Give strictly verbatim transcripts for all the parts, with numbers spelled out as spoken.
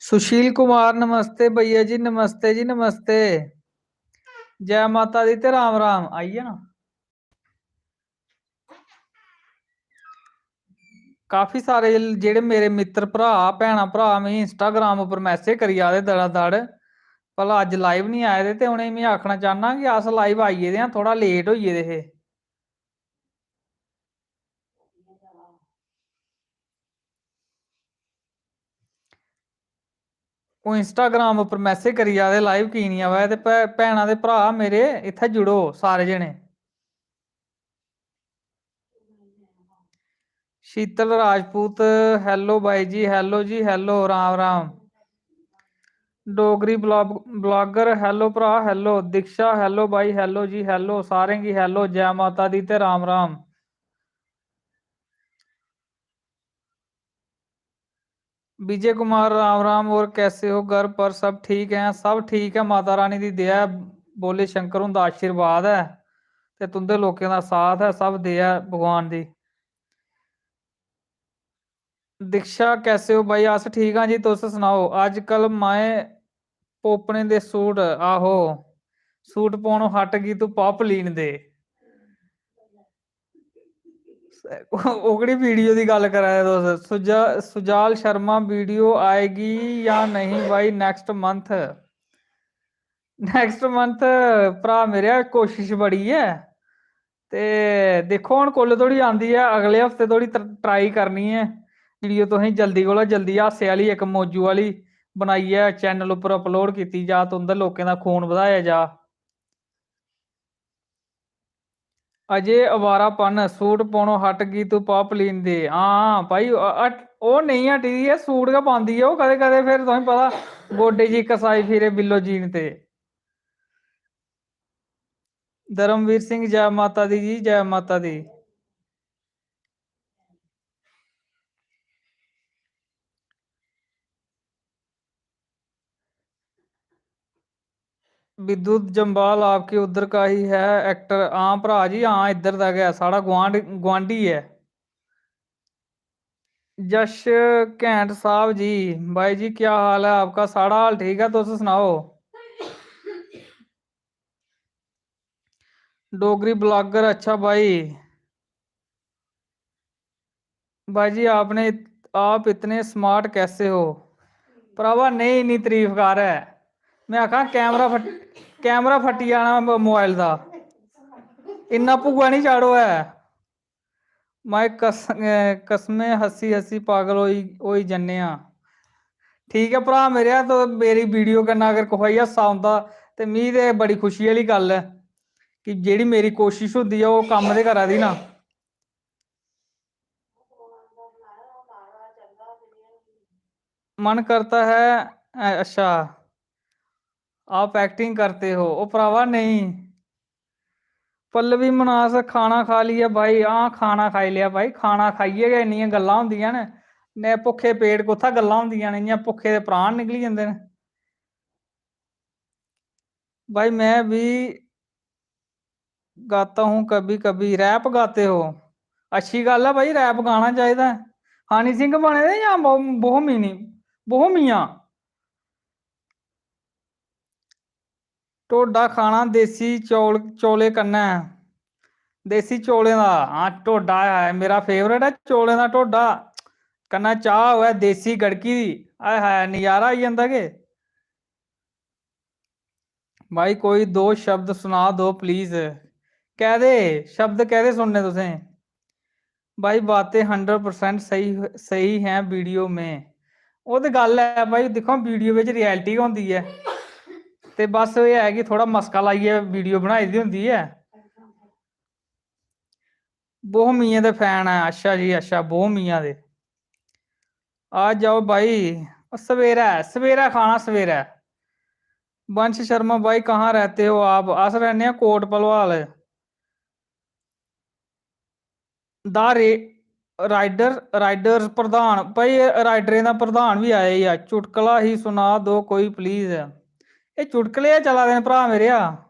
सुशील कुमार, नमस्ते भैया जी, नमस्ते जी, नमस्ते। जय माता दी ते राम राम। आई गेआ ना? काफी सारे जेह्ड़े मेरे मित्तर भ्राऽ, भैनां, भ्राऽ मिगी Instagram उप्पर message करी जा दे धड़ाधड़। भला अज्ज live निं आए दे, ते उ'नेंगी में आखना चाह्न्नां कि अस live आई गेदे आं, थोह्ड़ा late होई गेदे हे। ओह् Instagram उप्पर message करी जा दे, live की निं आवा दे। ते भै-, भैनां ते भ्राऽ मेरे, इत्थै जुड़ो सारे जने। शीतल राजपूत, hello बाई जी, hello जी, hello, Ram Ram. Dogri blog-, blogger, hello भ्राऽ, hello। दीक्षा, hello बाई, hello जी, hello। सारें गी hello, जै माता दी ते राम राम। विजय कुमार, राम राम, और कैसे हो? घर पर सब ठीक हैं? सब ठीक ऐ, माता रानी दी दया ऐ, भोले शंकर हुंदा आशीर्वाद ऐ, ते तुं'दे लोकें दा साथ ऐ, सब दया ऐ भगवान दी। दीक्षा, कैसे हो भाई? अस ठीक आं जी, तुस सनाओ। अजकल माए पोपने दे सूट, आहो, सूट पौनो हट गी तू पा पलीन दे। ओकड़ी वीडियो दी गल्ल करा दे तुस। सुजा-, सुजाल शर्मा, वीडियो आएगी या नहीं भाई next month? Next month, भ्राऽ मेरे, कोशिश बड़ी ऐ। ते दिक्खो हून कुल्ल धोड़ी आंदी ऐ, अगले हफ्ते धोड़ी त-, try करनी ऐ। वीडियो तुसें जल्दी कोला जल्दी हास्से आह्ली, इक मौजू आह्ली बनाइयै channel उप्पर upload कीती जा, तुं'दे लोकें दा खून बधाया जा। अजय अवारापन, सूट पौनो हट गी तू पा पलीन दे। हां भाई, अ-, हट-, ओह् नेईं हटी दी ऐ, सूट गै पांदी ऐ ओह् कदें कदें, फिर तुसें पता गोड्डे जी कसाई फिरे बिल्लो जीन ते। धर्मवीर सिंह, जै माता दी जी, जै माता दी। विद्युत जम्बाल आपके उद्धर का ही है एक्टर? हां भ्राऽ जी, हां, इद्धर दा गै, साढ़ा गुआंढ-, गुआंढी ऐ। जश घैंट साहब जी, भाई जी, क्या हाल है आपका? साढ़ा हाल ठीक ऐ, तुस सनाओ। डोगरी blogger, अच्छा भाई। भाई जी, आपने इत-, आप इतने smart कैसे हो? भरावा, नेईं इन्नी तरीफ कर ऐ। में आखां, कैमरा फट-, कैमरा फट्टी जाना म-, मोबाइल दा। इन्ना भुआ निं चाढ़ो ऐ। माए कस-, अ, कसमें हस्सी हस्सी पागल होई, होई जन्ने आं। ठीक ऐ भ्राऽ मेरेआ, तो मेरी वीडियो कन्नै अगर कुसै गी हास्सा औंदा ते मी ते बड़ी खुशी आह्ली गल्ल ऐ कि जेह्ड़ी मेरी कोशश होंदी ऐ, ओह् कम्म ते करा दी ना। मन करता है, अ, अच्छा, आप acting करते हो? ओ भ्रावा, नेईं। पल्लवी मनास, खाना खा लिया भाई? हां, खाना खाई लेआ भाई। खाना खाइयै गै इन्नियां गल्लां होंदियां न, ने भुक्खे पेट कुत्थै गल्लां होंदियां न, इ'यां भुक्खे दे प्राण निकली जंदे न। भाई, मैं भी गाता हूँ कभी कभी। Rap गाते हो? अच्छी गल्ल ऐ भाई, rap गाना चाहिदा ऐ। हनी सिंह बने दे जां बहु-, बहु मीनी-, बहु मियां? ढोडा खाना देसी चौल, चौले कन्नै। देसी चौलें दा, हां, ढोडा ऐ मेरा favourite ऐ, चौलें दा ढोडा कन्नै चाह् होऐ देसी गड़की दी, आय हाय, नजारा आई जंदा के। भाई, कोई दो शब्द सुना दो please। कैह्दे शब्द, कैह्दे सुनने तुसें? भाई, बातें hundred percent सही, सही हैं वीडियो में। ओह् ते गल्ल ऐ भाई, दिक्खो, वीडियो बिच reality गै होंदी ऐ, ते बस एह् ऐ कि थोह्ड़ा मस्का लाइयै वीडियो बनाई दी होंदी ऐ। बोह मियां दे fan ऐ। अच्छा जी, अच्छा, बोह मियां दे। आ जाओ भाई, सवेरै, सवेरै खाना, सवेरै। वंश शर्मा भाई, कहाँ रहते हो आप? अस रैह्ने आं कोट भलवाल दा रे-, राइडर, राइडर्स प्रधान, भाई, एह् राइडरें दा प्रधान बी आया ही ऐ। चुटकला ही सुना दो कोई please। एह् चुटकले गै चला दे न, भ्राऽ मेरेआ।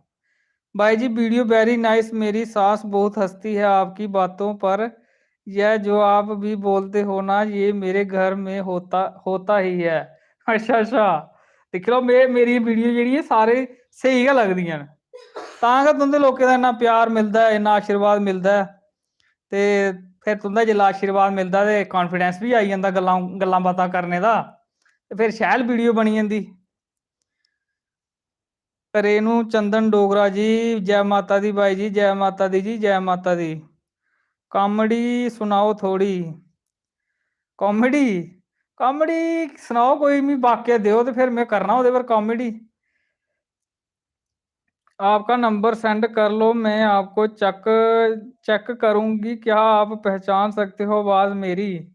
भाई जी, video very nice। मेरी सास बहुत हंसती है आपकी बातों पर, यह जो आप भी बोलते हो ना, ये मेरे घर में होता होता ही है। अच्छा अच्छा, दिक्खी लैओ, मे मेरी वीडियो जेह्ड़ी ऐ, सारे स्हेई गै लगदियां न, तां गै तुं'दे लोकें दा इन्ना प्यार मिलदा ऐ, इन्ना आशीर्वाद मिलदा ऐ। ते फिर तुं'दा जिसलै आशीर्वाद मिलदा ते कॉन्फिडेंस बी आई जंदा गल्लां गल्लां बातां करने दा, ते फिर शैल वीडियो बनी जंदी। रेणु चंदन डोगरा जी, जय माता दी बाई जी, जय माता दी जी, जय माता दी। कॉमेडी सुनाओ थोड़ी। कॉमेडी? कॉमेडी सनाओ कोई, मी वाक्य देओ ते फिर में करना ओह्दे पर कॉमेडी। आपका नंबर सेंड कर लो, मैं आपको चेक चेक करूंगी, क्या आप पहचान सकते हो आवाज़ मेरी?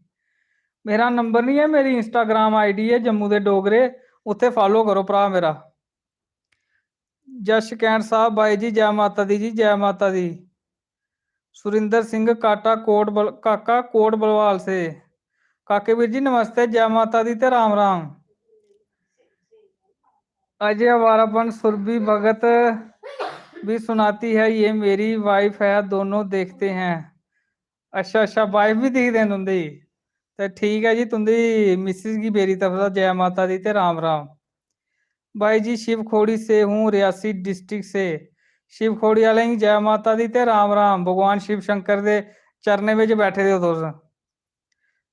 मेरा नंबर नहीं है, मेरी इंस्टाग्राम आईडी है जम्मू दे डोगरे, उत्थे फॉलो करो भ्राऽ मेरा। जश कैंट साहब, बाई जी, जय माता दी जी, जय माता दी। सुरिंदर सिंह काटा कोट बल-, काका कोट बलवाल से। काके वीर जी नमस्ते, जय माता दी ते राम राम। अजय वारापन सुरभि भगत भी सुनाती है, ये मेरी वाइफ है, दोनों देखते हैं। अच्छा अच्छा, वाइफ भी दिखदे न तुं'दी। ते ठीक ऐ जी, तुं'दी मिसिस गी मेरी तरफ दा जै माता दी ते राम राम। भाई जी, शिव खोड़ी से हूँ, रियासी डिस्ट्रिक्ट से। शिव खोड़ी आह्लें गी जै माता दी ते राम राम। भगवान शिव शंकर दे चरणें बिच बैठे दे ओ तुस।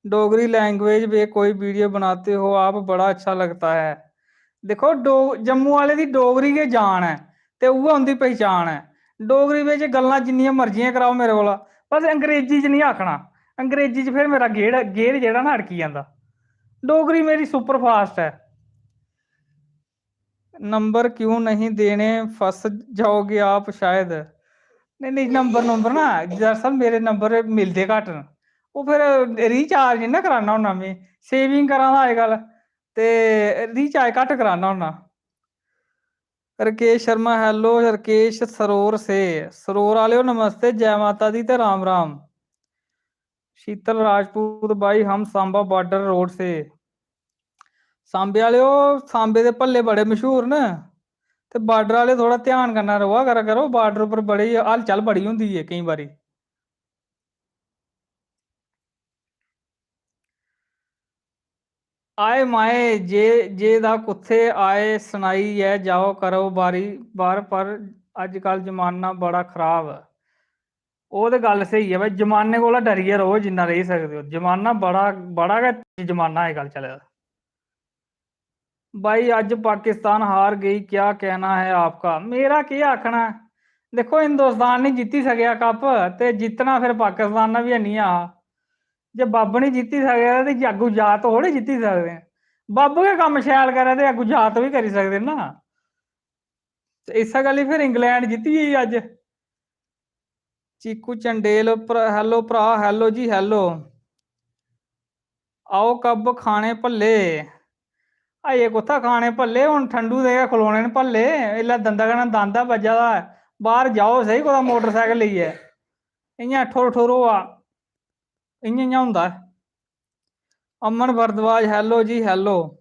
डोगरी लैंग्वेज पे कोई वीडियो बनाते हो आप, बड़ा अच्छा लगता है। दिक्खो, डो-, जम्मू आह्ले दी डोगरी गै जान ऐ ते उ'ऐ उं'दी पहचान ऐ। डोगरी बिच गल्लां जिन्नियां मर्जियां कराओ मेरे कोला, बस अंग्रेजी च निं आखना। अंग्रेजी च फिर मेरा गेड़, गेड़ जेह्ड़ा ना अड़की जंदा। डोगरी मेरी सुपर फास्ट ऐ। नंबर क्यों नहीं देने, फंस जाओगे आप शायद। नहीं, नहीं, नंबर, नंबर ना, दरअसल मेरे नंबर मिलदे घट्ट न। ओह् फिर रिचार्ज निं ना कराना होन्ना में, सेविंग करा दा अजकल, ते रिचार्ज घट्ट कराना होन्ना। राकेश शर्मा, hello, राकेश सरोर से। सरोर आह्लेओ, नमस्ते, जै माता दी ते राम राम। शीतल राजपूत, भाई, हम सांबा बॉर्डर रोड से। सांबे आह्लेओ, सांबे दे भल्ले बड़े मशहूर न, ते बॉर्डर आह्ले थोह्ड़ा ध्यान कन्नै र'वा करा करो, बॉर्डर उप्पर बड़ी हलचल बड़ी होंदी ऐ केईं बारी। आए माए, जे, जे दा कुत्थे आए, सनाइयै जाओ करो बारी बार, पर अजकल जमाना बड़ा खराब ऐ। ओह् ते गल्ल स्हेई ऐ भाई, जमाने कोला डरियै र'वो जिन्ना रेही सकदे ओ। जमाना बड़ा, बड़ा गै तेज जमाना अजकल चले दा। भाई, अज्ज पाकिस्तान हार गई, क्या कहना है आपका? मेरा केह् आखना ऐ? दिक्खो, हिंदुस्तान निं जित्ती सकेआ कप, ते जित्तना फिर पाकिस्तान ने बी हैनी हा। जे बब्ब निं जित्ती सकेआ ते अग्गू जात थोह्ड़े जित्ती सकदे न। बब्ब गै कम्म शैल करै ते अग्गू जात बी करी सकदे ना। ते इस्सै गल्ल फिर इंग्लैंड जित्ती गेई अज्ज। चीकू चंडेल, भ्रा-, hello भ्रा, hello जी, hello। आओ कब खाने भल्ले। अजें कुत्थै खाने भल्ले, हून ठंडू दे गै खलोने न भल्ले। इसलै दंदा कन्नै दंद ऐ बज्झा दा। बाह्र जाओ सेही कुतै मोटरसाइकल लेइयै, इ'यां ठुर ठुर होआ, इ'यां इ'यां होंदा ऐ। अमन भारद्वाज, hello जी, hello।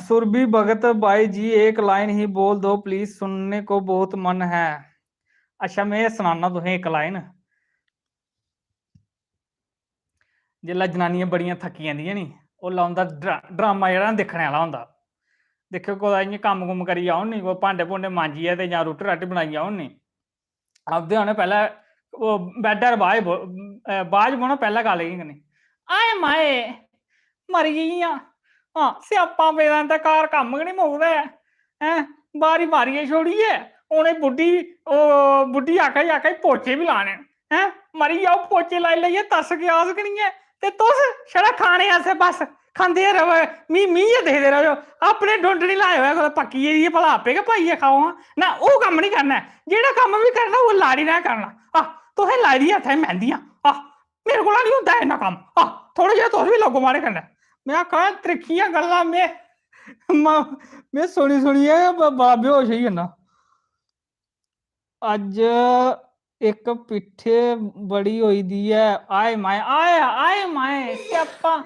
सुरभि भगत, भाई जी, एक लाइन ही बोल दो प्लीज, सुनने को बहुत मन है। अच्छा, में सनाना तुसें इक लाइन। जिसलै जनानियां बड़ियां थक्की जंदियां नी, उसलै उं'दा ड्रा-, ड्रामा जेह्ड़ा ना दिक्खने आह्ला होंदा। दिक्खेओ, कुतै इ'यां कम्म कुम्म करियै औन नी, कोई भांडे भूंडे मांजियै ते जां रुट्टी राट्टी बनाइयै औन नी, औंदे होने पैह्लें ओह् बैडै पर बाज बो-, अ, बाज बौह्ना पैह्लें गल्ल इ'यां करनी, "आए माए, मरी गेई आं। हां, स्यापा पेदा इं'दे घर, कम्म गै निं मुकदा ऐ। हैं, बारी मारियै छोड़ियै उ'नें बुड्ढी, ओह् बुड्ढी आखा दी, आखा दी, 'पोचे बी लाने न। हैं, मरी जाओ, पोचे लाई लाइयै, दस्स ग्यास गै निं ऐ। ते तुस छड़ा खाने आस्तै बस खंदे र'वो, मी, मी गै दिखदे र'वो। अपने डुंड निं लाएओ ऐ कुतै पक्की गेदी ऐ, भला आपे गै पाइयै खाओ हां। ना, ओह् कम्म निं करना ऐ। जेह्ड़ा कम्म बी करना, ओह् लाड़ी ने करना। आह, तुसें लाई दी हत्थै मैंह्दियां। आह, मेरे कोला निं होंदा ऐ इन्ना कम्म। आह, थोह्ड़ा जेहा तुस बी लग्गो माड़े कन्नै।" में आक्खा, त्रिक्खियां गल्लां में, म-, में सुनी सुनियै गै ब-, बड़ा बेहोश होई जन्ना। अज्ज इक पिट्ठे बड़ी होई दी ऐ। आए माए, आए, आए माए, स्यापा।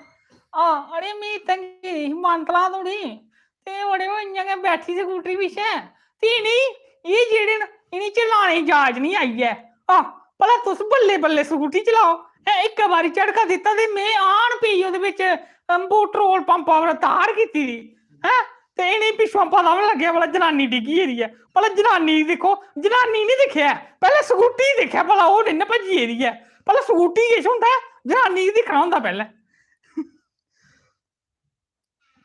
हां, अड़े, में इत्थै गेदी ही मानतलाऽ धोड़ी, ते ओह्, अड़े, ओह् इ'यां गै बैठी स्कूटरी पिच्छें। ते इ'नें, एह् जेह्ड़े न, इ'नें चलाने दी जाच निं आई ऐ। आह, भला तुस बल्ले बल्ले स्कूटी चलाओ। हैं, इक्कै बारी झटका दित्ता ते में आन पेई ओह्दे बिच, अम, बो-, पेट्रोल पंपा पर तार कीती दी। हैं, ते इ'नें पिच्छुआं पता बी लग्गेआ भला जनानी डिग्गी गेदी ऐ। भला जनानी गी दिक्खो, जनानी निं दिक्खेआ, पैह्लें स्कूटी गी दिक्खेआ भला ओह् निं ना भज्जी गेदी ऐ। भला स्कूटी किश होंदा ऐ, जनानी गी दिक्खना होंदा पैह्लें।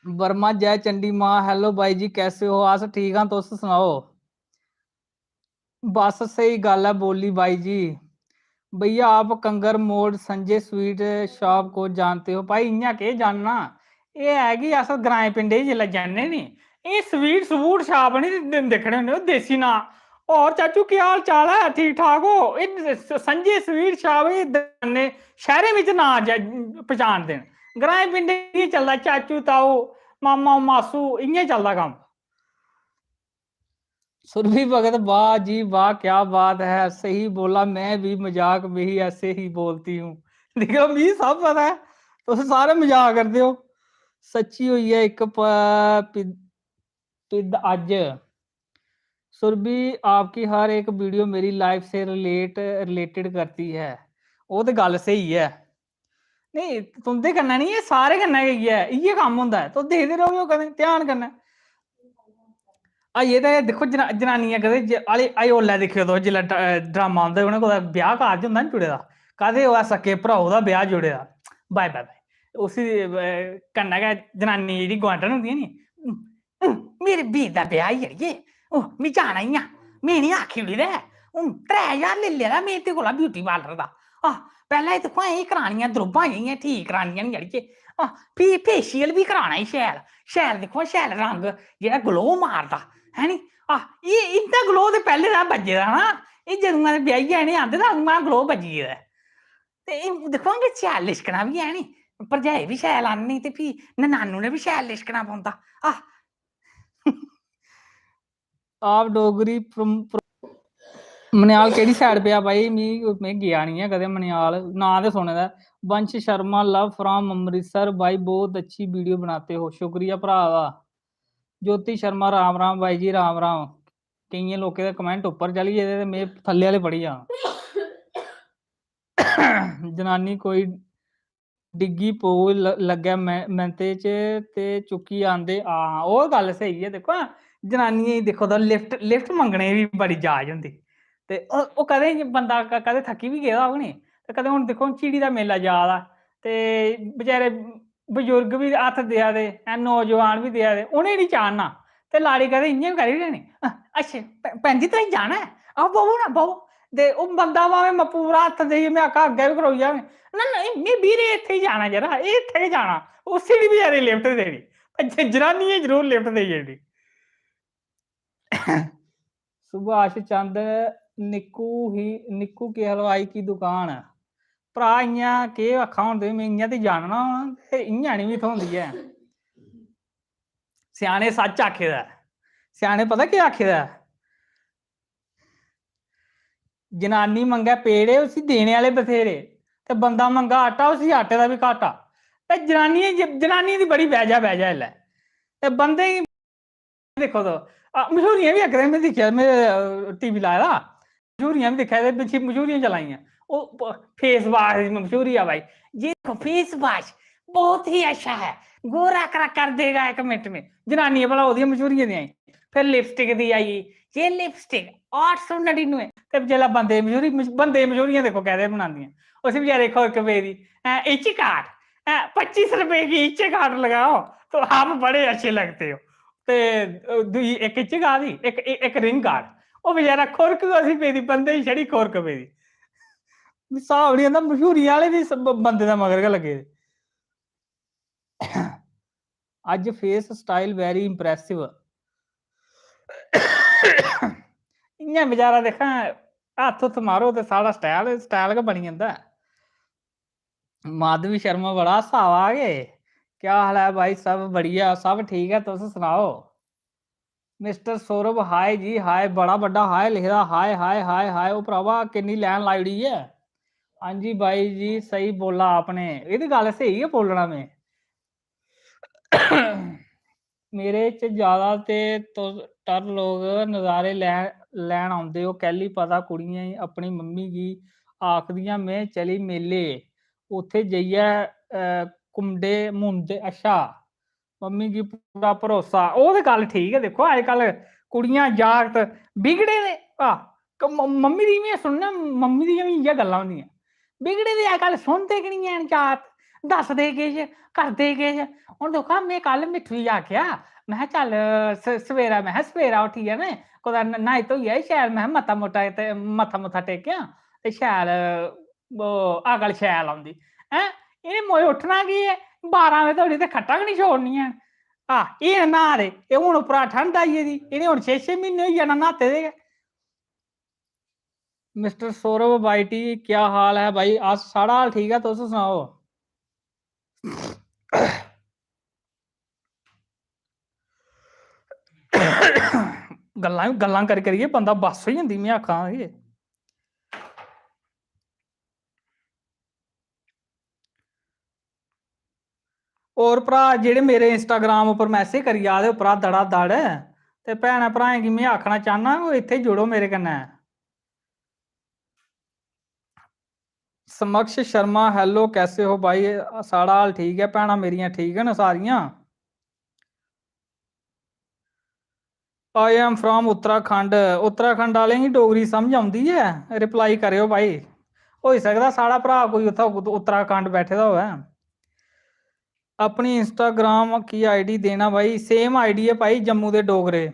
वर्मा, जय चंडी मां। Hello बाई जी, कैसे हो? अस ठीक आं, तुस सनाओ। बस स्हेई गल्ल ऐ बोली बाई जी। भैया, आप कंगर मोड़ संजय स्वीट शॉप को जानते हो? भाई, इ'यां केह् जानना? एह् ऐ कि अस ग्राएं पिंडें च जिसलै जन्ने नी, एह् स्वीट स्वूट शॉप निं दि-, दिक्खने होन्ने, ओह् देसी नांऽ। होर चाचू, केह् हाल चाल ऐ? ठीक ठाक ओ? एह् स-, संजय स्वीट शॉप, एह् दकाने शैह्रें बिच नांऽ ज-, पछानदे न। ग्राएं पिंडें च चलदा चाचू, ताऊ, मामा, मासू, इ'यां चलदा कम्म। सुरभि भगत, वाह जी वाह, क्या बात है, सही बोला, मैं भी मजाक में ही ऐसे ही बोलती हूँ। दिक्खो, मिगी सब पता ऐ, तुस सारे मजाक करदे ओ। सच्ची होई ऐ इक प-, पि-, पिद्ध अज्ज। सुरभि, आपकी हर एक वीडियो मेरी लाइफ से रिलेट, रिलेटेड करती है। ओह् ते गल्ल स्हेई ऐ। नेईं, तुं'दे कन्नै निं, एह् सारे कन्नै गै इ'यै, इ'यै कम्म होंदा ऐ। तुस दिखदे र'वो कदें ध्यान कन्नै। अजें ते दिक्खो, जना-, जनानियां कदें ज-, आह्ले, अजें ओल्लै दिक्खेओ तुस, जिसलै ड-, ड्रामा औंदा, उ'नें कुतै ब्याह् कारज होंदा निं जुड़े दा, कदें ओह् सक्के भ्राऊ दा ब्याह् जुड़े दा, बाय, बाय, बाय। उसी, अ, कन्नै गै जनानी जेह्ड़ी गुआंढन होंदियां निं, "हूं, हूं, मेरे बीर दा ब्याह् ई अड़िये, ओह्, मी जाना ई आ, में निं आखी ओड़ी दा ऐ, हून त्रै ज्हार लेई लेदा में एह्दे कोला ब्यूटी पार्लर दा। आह, पैह्लें एह् दिक्खो, एह् करानियां द्रुब्बां जेहियां, ठीक करानियां निं अड़िये। आह, फ्ही फेशियल बी कराना ई शैल, शैल दिक्खो, शैल रंग जेह्ड़ा ग्लो मारदा, है नी? आह, एह्, इं'दा ग्लो ते पैह्लें दा बज्जे दा ना, एह् जदूं दा ब्याहियै इ'नें आंदे दा, उ'आं ग्लो बज्जी गेदा ऐ।" ते एह् दिक्खो हां कि शैल लिश्कना बी है नी, भरजाई बी शैल आह्ननी ते फ्ही ननानू ने बी शैल लिश्कना पौंदा। आह। आप डोगरी प्रम-, प्र-, मनेआल केह्ड़ी side पेआ भाई? मी, में गेआ निं ऐ कदें मनेआल, नांऽ ते सुने दा ऐ। वंश शर्मा, love from अमृतसर, भाई बहुत अच्छी video बनाते हो, शुक्रिया भ्राऽ दा। ज्योति शर्मा, राम राम भाई जी, राम राम। केइयें लोकें दे comment उप्पर चली गेदे ते में थल्ले आह्ले पढ़ी जाना। जनानी कोई डिग्गी पौ ल-, लग्गै मैं-, मैंते च ते चुक्की आंदे। हां, ओह् गल्ल स्हेई ऐ। दिक्खो हां, जनानियें गी दिक्खो तां lift, lift मंगने दी बी बड़ी जाच होंदी। ते ओह्, ओह् कदें बंदा क-, कदें थक्की बी गेदा होग नी, ते कदें हून दिक्खो, हून झिड़ी दा मेला जा दा, ते बेचारे बजुर्ग बी हत्थ देआ दे, हैं, नौजवान बी देआ दे, उ'नें निं चाढ़ना। ते लाड़ी कदें इ'यां बी करी ओड़नी, "अ, अच्छा, भ-, भैन जी, तुसें जाना ऐ? आओ, बवो ना, बवो।" ते ओह् बंदा भामें म-, पूरा हत्थ देइयै, में आखा, "अग्गें बी खड़ोई जा।" "ना, ना, एह्, में बीरे इत्थै गै जाना, जरा, एह् इत्थै गै जाना।" उसी बी बचैरे गी lift देनी। अच्छा, जनानियें जरूर lift देई ओड़नी। सुभाष चंद, निक्कू ही, निक्कू की हलवाई की दुकान। भ्राऽ, इ'यां केह् आक्खां हून तुगी, में इ'यां ते जानना हून, ते इ'यां निं बी थ्होंदी ऐ। स्याने सच्च आखे दा ऐ। स्याने पता केह् आखे दा ऐ? जनानी मंगै पेड़े, उसी देने आह्ले बथेरे, ते बंदा मंगै आटा, उसी आटे दा बी घाटा। ते जनानियें ज-, जनानियें दी बड़ी बैजा बैजा इसलै। ते बंदे गी दिक्खो तुस, आ, मशहूरियां बी इक दिन में दिक्खेआ, में, अ, टीवी लाए दा, मशहूरियां बी दिक्खेआ, ते पिच्छें मशहूरियां चला दियां। ओह् प-, face wash दी मशहूरी आ भाई, ये देखो, face wash बहुत ही अच्छा है, गोरा करा कर देगा एक मिनट में। जनानियां भला ओह्दियां मशहूरियां दियां ही। फिर lipstick दी आई, ये lipstick आठ सौ नड़िनुए। ते जिसलै बंदे दी मशहूरी, मश-, बंदे दी मशहूरियां दिक्खो कैह्दे बनांदियां। उसी बचैरे खुरक पेदी, हैं, इंच काट, हैं, "पच्चीस रुपए की इंच काट लगाओ तो आप बड़े अच्छे लगते हो।" ते, अ, दूई इक इंच काट दी, इक, इक, इक ring काट। ओह् बचैरा खुरक गै उसी पेदी, बंदे गी छड़ी खुरक पेदी। स्हाब निं आंदा, मशहूरी आह्ले बी स-, ब-, बंदे दे मगर गै लग्गे दे। अज्ज face style very impressive। इ'यां बचैरा दिक्खां, हत्थ हुत्थ मारो ते साढ़ा style, style गै बनी जंदा ऐ। माधवी शर्मा बड़ा हासा आवा के, क्या हाल ऐ भाई? सब बढ़िया, सब ठीक ऐ, तुस सनाओ? Mister सौरभ, हाय जी, हाय, बड़ा बड्डा हाय लिखे दा, हाय, हाय, हाय, हाय, ओ भ्रावा, किन्नी लैन लाई ओड़ी ऐ। हां जी बाई जी, सही बोला आपने, एह् ते गल्ल स्हेई गै बोलना में। मेरे च ज्यादा ते तुस टर लोग नजारे लै-, लैन औंदे ओ, कैह्ली पता कुड़ियें गी अपनी मम्मी गी आखदियां में चली मेले, उत्थै जाइयै, अ, कुंडे मुंडे, अच्छा, मम्मी गी पूरा भरोसा। ओह् ते गल्ल ठीक ऐ, दिक्खो अजकल कुड़ियां जागत बिगड़े दे, आ, क-, म-, मम्मी दी में सुनना, मम्मी दियां बी इ'यै गल्लां होंदियां, बिगड़े दे अजकल सुनदे गै निं हैन जागत, दसदे किश, करदे किश। हून दिक्खो, में कल मिट्ठू गी आखेआ, महै, "चल, स-, सवेरै," महै, "सवेरै उट्ठियै ना कुतै न-, न्हाई धोइयै शैल," महै, "मत्था मुट्टा ते मत्था मुत्था टेकेआं ते शैल, ओह्, अकल शैल औंदी।" हैं? इ'नें मोए उट्ठना केह् ऐ? बारां बजे धोड़ी ते खट्टां गै निं छोड़नियां न। आ, एह् न्हा दे, एह् हून उप्परा ठंड आई गेदी, इ'नें हून छे छे म्हीने होई जाना न्हाते दे गै। मिस्टर सौरभ बाईटी, क्या हाल है भाई? अस, साढ़ा हाल ठीक ऐ, तुस सनाओ। गल्लां, गल्लां करी करियै बंदा बस होई जंदी, में आखां एह्। होर भ्राऽ जेह्ड़े मेरे Instagram उप्पर message करी जा दे उप्परा धड़ाधड़, ते भैनां भ्राएं गी में आखना चाह्न्नां, ओह् इत्थै जुड़ो मेरे कन्नै। समक्ष शर्मा, hello, कैसे हो भाई? साढ़ा हाल ठीक ऐ, भैनां मेरियां ठीक न सारियां। I am from Uttarakhand. Uttarakhand आह्लें गी डोगरी समझ औंदी ऐ? Reply करेओ भाई। होई सकदा साढ़ा भ्राऽ कोई उत्थै उत-, उत्तराखंड बैठे दा होऐ। अपनी Instagram की ID देना भाई। Same ID ऐ भाई, जम्मू दे डोगरे।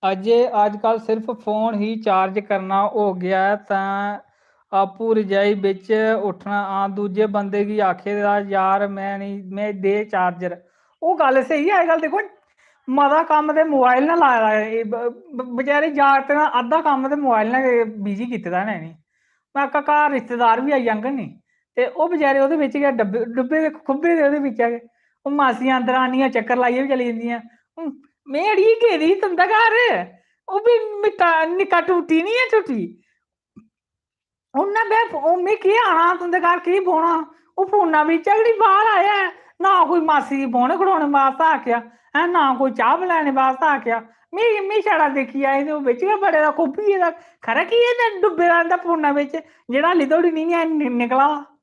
अजय, अजकल सिर्फ फोन ही चार्ज करना हो गया ऐ, तां आपूं रजाई बिच उट्ठना। हां, दूजे बंदे गी आखे दा, "यार, मैं निं, मैं दे चार्जर।" ओह् गल्ल स्हेई ऐ। अजकल दिक्खो, मता कम्म ते मोबाइल ने लाए दा ऐ। एह् ब-, ब-, बचैरे जागतें दा अद्धा कम्म ते मोबाइल ने गै बिजी कीते दा इ'नें। में आक्खा, घर रिश्तेदार बी आई जाङन नी, ते ओह् बचैरे ओह्दे बिच गै डब्बे, डुब्बे दे खुब्बे दे ओह्दे बिच्चा गै। ओह् मासियां, दरानियां चक्कर लाइयै बी चली जंदियां। हून में अड़िये गेदी ही तुं'दे घर, ओह् बी निक्का, निक्का टूटी निं ऐ टूटी। उन्नै बे-, ओह् में केह् आना तुं'दे घर, केह् बौह्ना? ओह् फोना बिच्चा गै निं बाह्र आया ऐ, ना कोई मासी गी बौह्ने खड़ोने बास्तै आखेआ, हैं, ना कोई चाह् पलैने बास्तै आखेआ। में, में छड़ा दिक्खी आई ते ओह् बिच्च गै बड़े दा खुब्बी गेदा। खरै की एह् डुब्बे दा इं'दा फोना बिच्च, जेह्ड़ा हाल्ली धोड़ी निं ऐ नि-, निकला दा।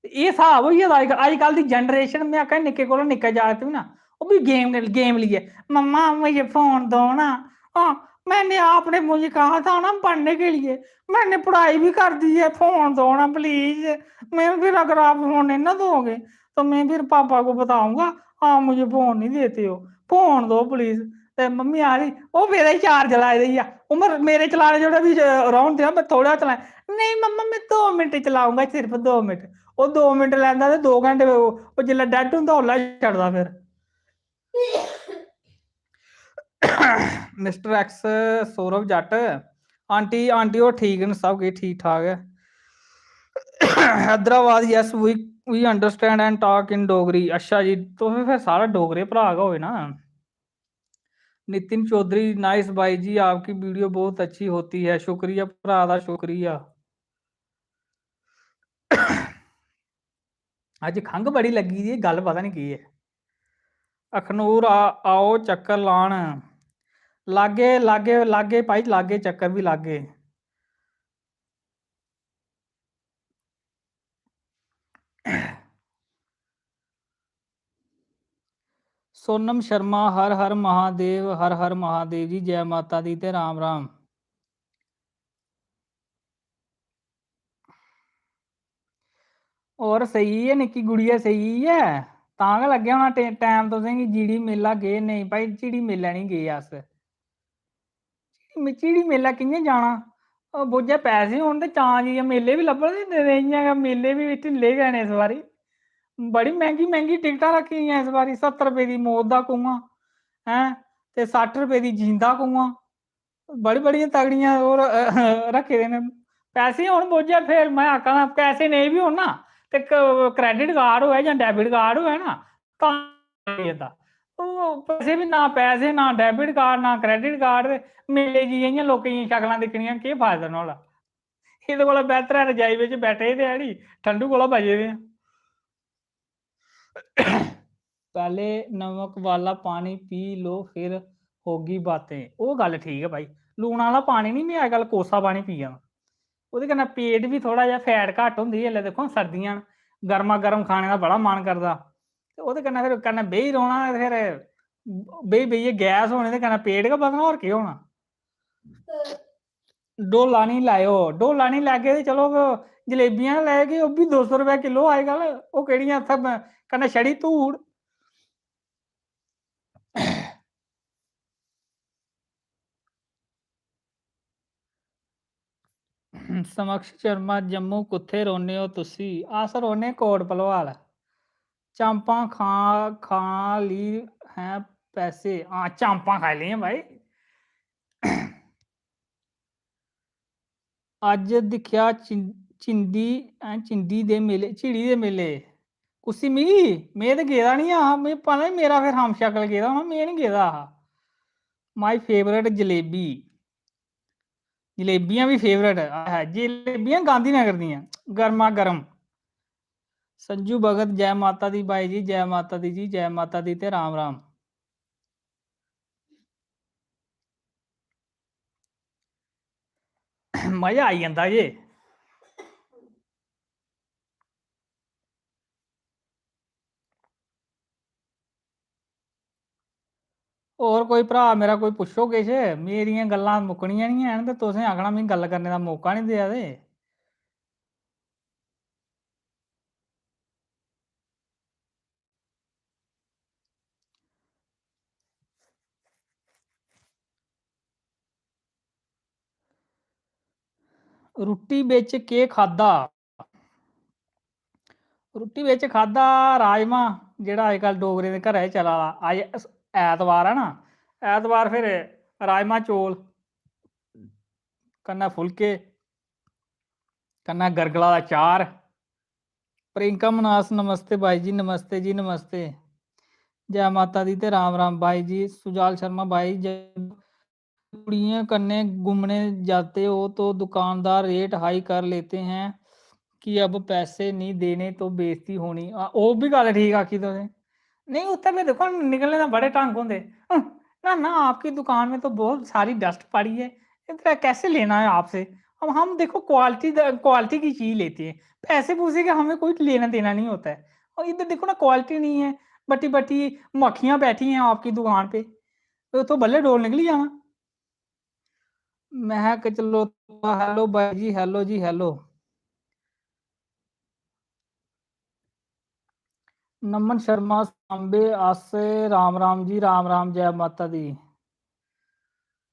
ते एह् स्हाब होई गेदा अज्ज-, अज्जकल दी generation। में आक्खा निक्के कोला निक्का जागत बी ना, ओह् बी game, game लेइयै, "मम्मा, मुझे फोन दो ना।" हाँ, मैंने आपने मुझे कहा था ना पढ़ने के लिए, मैंने पढ़ाई भी कर दी है, फोन दो ना please। मैं फिर अगर आप फोन नहीं ना दोगे, तो मैं फिर पापा को बताऊंगा, "आप मुझे फोन नहीं देते हो, फोन दो please।" ते मम्मी आखदी, "ओह् मेरे चार्ज लाए दे ही आ, उमर मेरे चलाने जोड़ा भी रौह्न देआ, मैं थोड़ा चलाए।" "नहीं मम्मा, मैं दो मिंट चलाऊंगा, सिर्फ दो मिंट।" ओह् दो मिंट लैंदा ते दो घैंटे ओह्, ओह् जिसलै dead होंदा, उसलै छड्डदा फिर। Mister X Saurabh Jatt, aunty, aunty होर ठीक न, सब किश ठीक ठाक ऐ। Hyderabad, yes, we, we understand and talk in Dogri. अच्छा जी, तुस फिर साढ़े डोगरे भ्राऽ गै होए ना। नितिन चौधरी, nice भाई जी, आपकी video बहुत अच्छी होती है। शुक्रिया भ्राऽ दा, शुक्रिया। अज्ज खंघ बड़ी लग्गी दी, गल्ल पता निं केह् ऐ। अखनूर आ-, आओ चक्कर लान। लागे, लागे, लागे भाई, लागे, चक्कर बी लागे। सोनम शर्मा, हर हर महादेव, हर हर महादेव जी, जै माता दी ते राम राम। होर स्हेई ऐ निक्की गुड़िया, स्हेई ऐ, तां गै लग्गेआ होना टे-, टैम तुसेंगी। जीड़ी मेला गे? नेईं भाई, जीड़ी मेलै निं गे अस। झिड़ी मे-, झिड़ी मेलै कि'यां जाना? ओह् बोझै पैसे होन ते चां जाइयै मेले बी लब्भन ते नेईं ते इ'यां गै मेले बी ढिल्ले गै न इस बारी। बड़ी मैंह्गी, मैंह्गी टिकटां रक्खी दियां इस बारी, सत्तर रपेऽ दी मौत दा कुआं, हैं, ते सट्ठ रपेऽ दी जींदा कुआं। बड़ी, बड़ियां तगड़ियां ओह् र-, रक्खे दे न। पैसे होन बोझै, फिर में आखा ना, पैसे नेईं बी होन ना, ते क-, credit card होऐ जां debit card होऐ ना, तां होई जंदा। ओह् पैसे बी ना, पैसे ना debit card, ना credit card, ते मेले जाइयै इ'यां लोकें दियां शकलां दिक्खनियां, केह् फायदा नुहाड़ा? एह्दे कोला बेहतर ऐ रजाई बिच बैठे दे ध्याड़ी, ठंडू कोला बचे दे आं। पैह्ले नमक वाला पानी पी लो, फिर होगी बातें। ओह् गल्ल ठीक ऐ भाई, लून आह्ला पानी निं, में अजकल कोसा पानी पिया ना, ओह्दे कन्नै पेट बी थोह्ड़ा जेहा, फैट घट्ट होंदी जिसलै, दिक्खो सर्दियां न, गर्मा गर्म खाने दा बड़ा मन करदा, ते ओह्दे कन्नै फिर कन्नै बेही रौह्ना, ते फिर बेही बेहियै गैस होने, ते कन्नै पेट गै बधना, होर केह् होना। डोला निं लैओ, डोला निं लैगे ते चलो, जलेबियां गै लैगे, ओह् बी दो सौ रपेआ किलो अजकल, ओह् केह्ड़ियां इत्थै ब-, कन्नै छड़ी धूड़। समक्ष शर्मा, जम्मू कुत्थै रौह्ने ओ तुसी? अस रौह्ने कोट भलवाल। चांपां खा, खा ली हैं पैसे। हां, चांपां खाई लेइयां भाई। अज्ज दिक्खेआ चिं-, चिंदी, हैं, चिंदी दे मेले, झिड़ी दे मेले। कुसी, मिगी? में ते गेदा निं हा, में पता निं, मेरा फिर हमशक्ल गेदा होना, में निं गेदा हा। My favourite jalebi. जलेबियां बी favourite ऐ, जलेबियां गांधीनगर दियां, गर्मा गर्म। संजू भगत, जै माता दी बाई जी, जै माता दी जी, जै माता दी ते राम राम। मजा आई जंदा जी। होर कोई भ्राऽ मेरा कोई पुच्छो किश, मेरियां गल्लां मुक्कनियां निं हैन ते तुसें आखना मिगी गल्ल करने दा मौका निं देआ दे। रुट्टी बिच केह् खाद्धा? रुट्टी बिच खाद्धा राजमा, जेह्ड़ा अजकल डोगरें दे घरै च चला दा। अज्ज अस-, ऐतवार ऐ ना, ऐतवार फिर राजमा चौल, कन्नै फुलके, कन्नै गरगला दा चार। प्रियंका मनास, नमस्ते बाई जी, नमस्ते जी, नमस्ते। जै माता दी ते राम राम बाई जी। सुजाल शर्मा बाई, जब कुड़ियों कन्नै घूमने जाते हो तो दुकानदार रेट हाई कर लेते हैं कि अब पैसे नहीं देने तो बेइज्जती होनी। आ, ओह् बी गल्ल ठीक आखी तुसें। नेईं, उत्थै बी दिक्खो, निकलने दा बड़े ढंग होंदे। हं, ना, ना, आपकी दुकान में तो बहुत सारी डस्ट पड़ी है, इतना कैसे लेना है आपसे? अब हम, देखो, क्वालिटी द-, क्वालिटी की चीज लेते हैं, पैसे पूसे का हमें कोई लेना देना नहीं होता है। और इधर देखो ना, क्वालिटी नहीं है, बट्टी बट्टी मक्खियां बैठी हैं आपकी दुकान पे, तो, तो बल्ले डोल निकली जाना। महक चलोता, hello बाई जी, hello जी, hello। नमन शर्मा सांबे, अस राम राम जी, राम राम, जय माता दी।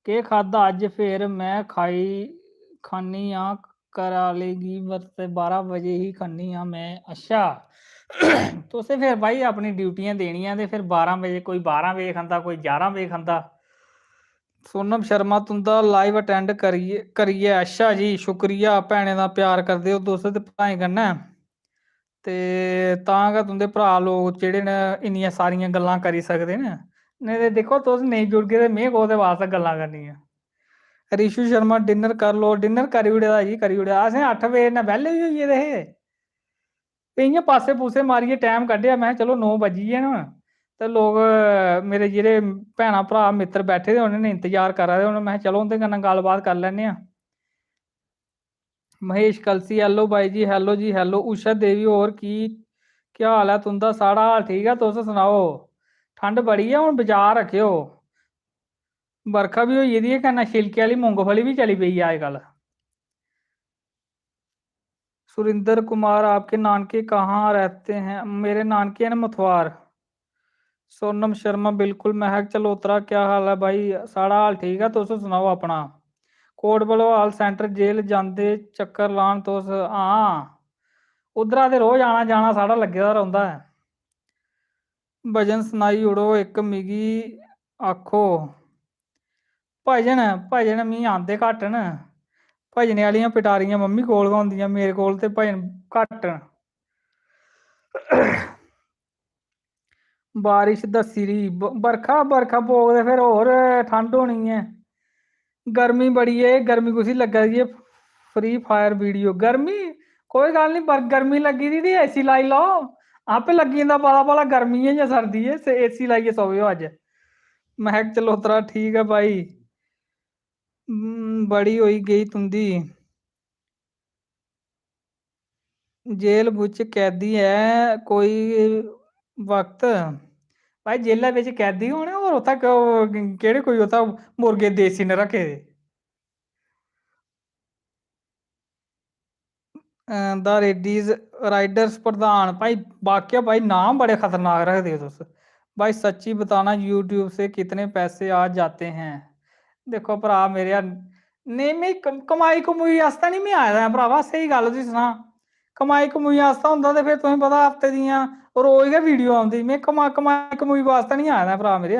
केह् खाद्धा अज्ज फिर? मैं खाई, खानी आं, घरा आह्ले गी बस बारां बजे ही खन्नी आं मैं। अच्छा, तुसें फिर भाई अपनी ड्यूटियां देनियां ते फिर बारां बजे, कोई बारां बजे खंदा, कोई ग्यारां बजे खंदा। सोनम शर्मा, तुं'दा live attend करियै, करियै। अच्छा जी, शुक्रिया, भैनें दा प्यार करदे ओ तुस ते भ्राएं कन्नै, ते तां गै तुं'दे भ्राऽ लोक जेह्ड़े न, इन्नियां सारियां गल्लां करी सकदे न। नेईं ते दिक्खो, तुस नेईं जुड़गे ते में कोह्दे बास्तै गल्लां करनियां। रिशु शर्मा, dinner कर लो। Dinner करी ओड़े दा जी, करी ओड़े दा। असें अट्ठ बजे नै बेह्ले बी होई गेदे हे। ते इ'यां पास्से पूस्से मारियै टैम कड्ढेआ। में, चलो, नौ बज्जी गे न, ते लोक, मेरे जेह्ड़े भैनां, भ्राऽ, मित्तर बैठे दे होने न, इंतजार करा दे होने। में, चलो, उं'दे कन्नै गल्लबात करी लैन्ने आं। महेश कलसी, hello बाई जी, hello जी, hello। उषा देवी, होर की, क्या हाल ऐ तुं'दा? साढ़ा हाल ठीक ऐ, तुस सनाओ। ठंड बड़ी ऐ, हून बचार रक्खेओ। बरखा बी होई गेदी ऐ, कन्नै छिलके आह्ली मुंगफली बी चली पेई ऐ अजकल। सुरिंदर कुमार, आपके नानके कहाँ रहते हैं? मेरे नानके न मथवार। सोनम शर्मा, बिल्कुल। महक चलोत्रा, क्या हाल ऐ भाई? साढ़ा हाल ठीक ऐ, तुस सनाओ अपना। कोट भलवाल सेंट्रल जेल जांदे चक्कर लान तुस? हां, उद्धरा ते रोज आना जाना साढ़ा लग्गे दा रौंह्दा ऐ। भजन सनाई ओड़ो इक, मिगी आखो। भजन, भजन मी आंदे घट्ट न। भजने आह्लियां पिटारियां मम्मी कोल गै होंदियां, मेरे कोल ते भजन घट्ट न। बारिश दस्सी दी, ब-, बरखा, बरखा पौग ते फिर होर ठंड होनी ऐ। गर्मी बड़ी ऐ, गर्मी कुसी लग्गा दी ऐ? Free Fire video। गर्मी, कोई गल्ल निं, पर गर्मी लग्गी दी ते AC लाई लैओ, आपे लग्गी जंदा पता भला गर्मी ऐ जां सर्दी ऐ। AC लाइयै सोएओ अज्ज। महक जलोत्रा, ठीक ऐ भाई। हम्म, बड़ी होई गेई तुंदी। जेल बिच कैदी ऐ कोई वक्त। भाई, जेलै बिच कैदी होने, और उत्थै क-, केह्ड़े कोई उत्थै मुर्गे देसी न रक्खे दे? अ, द रेडीज राइडर्स प्रधान, भाई, वाकया भाई, नाम बड़े खतरनाक रखदे ओ तुस। भाई, सच्ची बताना, YouTube से कितने पैसे आ जाते हैं? देखो भ्रा मेरे, नेईं, में कम-, कमाई कमुई आस्तै निं में आए दा ऐ भ्रावा, स्हेई गल्ल तुसें सनां। कमाई कमुई आस्तै होंदा ते फिर तुसें पता, हफ्ते दियां रोज गै वीडियो औंदी। में कमा-, कमाई कमुई आस्तै निं आए दा ऐ भ्रा मेरे।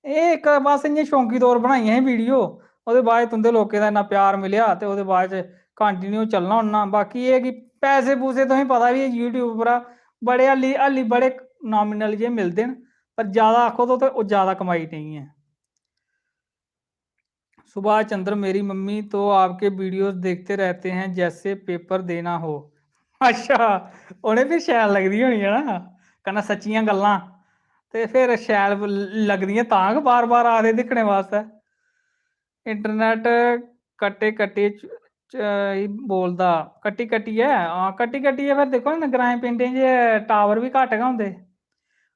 एह् इक बस इ'यां शौंकी तौर बनाइयां हियां वीडियो, ओह्दे बाद च तुं'दे लोकें दा इन्ना प्यार मिलेआ ते ओह्दे बाद च continue चलना होन्ना। बाकी एह् कि पैसे पूसे तुसें पता बी ऐ, YouTube उप्परा बड़े हल्ली, हल्ली बड़े nominal जे मिलदे न, पर जैदा आखो तुस ते ओह् जैदा कमाई नेईं ऐ। सुभाष चंद्र, मेरी मम्मी तो आपके वीडियोज़ देखते रहते हैं जैसे पेपर देना हो। अच्छा, उ'नें बी शैल लगदी होनी ऐ ना, कन्नै सच्चियां गल्लां, ते फिर शैल ल-, लगदियां तां गै बार-बार आखदे दिक्खने बास्तै। इंटरनेट कट्टी-कट्टी च, च, ई बोलदा, कट्टी-कट्टियै, हां, कट्टी-कट्टियै फिर दिक्खो ना, ग्राएं पिंडें च टावर बी घट्ट गै होंदे।